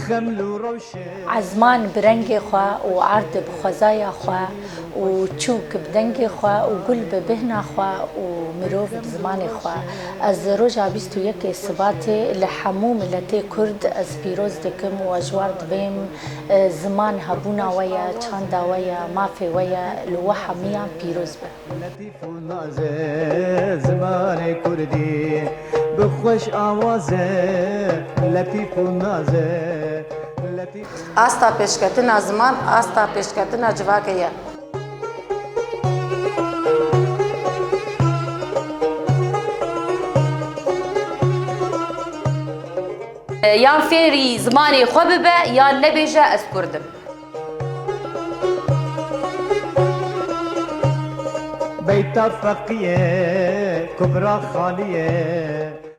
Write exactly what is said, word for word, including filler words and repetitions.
Xeml û rewşê. Ezman bi rengê xwe û erd bi xwezaya xwe û çûk bi dengê xwe û gul bi bihna xwe û mirov bi zimanê xwe. Ez roja bîst û yekê Sibatê li hemû miletê Kurd ez pîroz dikim û ez ji wan dibêm, e, ziman hebûna we ye, çanda we ye, mafê we ye, li we hemiyan pîroz be. Letîf û naze zimanê kurdî, bi xweş awaze, letîf û naze, letîf û Asta pêşketina ziman, asta pêşketina civakê ye. Yan fêrî zimanê xwe bibe, yan nebêje ez Kurd im. Beyta Feqiyê, Kubra Xaliyê.